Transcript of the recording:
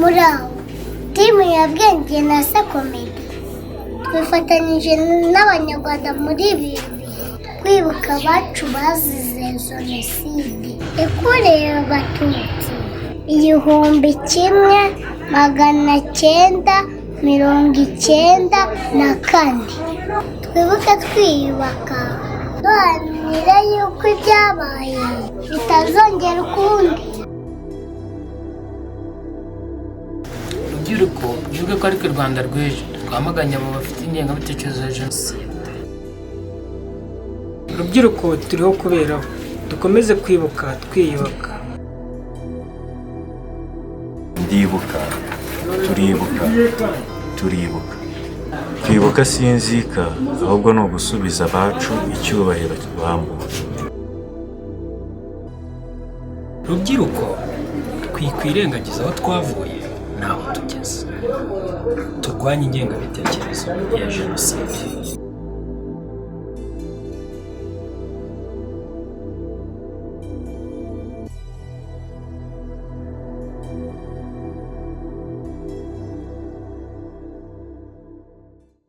Muraho, team ya Bwenge na Comedy. Twifatanyije n'Abanyarwanda muri ibi bihe kwibuka abacu bazize Jenoside yakorewe Abatutsi 1994. Twibuke twiyubaka, duharanira yuko ibyabaye bitazongera ukundi. Rubyiruko, mwibuke ko ariko Rwanda rw'ejo. Twamaganye abo bafite ingengabitekerezo ya jenoside. Rubyiruko, turiho kuberaho, dukomeze kwibuka twiyubaka. Ndibuka, turibuka, turibuka. Kwibuka si inzika, ahubwo ni ugusubiza abacu icyubahiro bambuwe. Rubyiruko, twikwirengagiza aho twavuye n'aho tugeze. Turwanye ingengabitekerezo ya jenoside.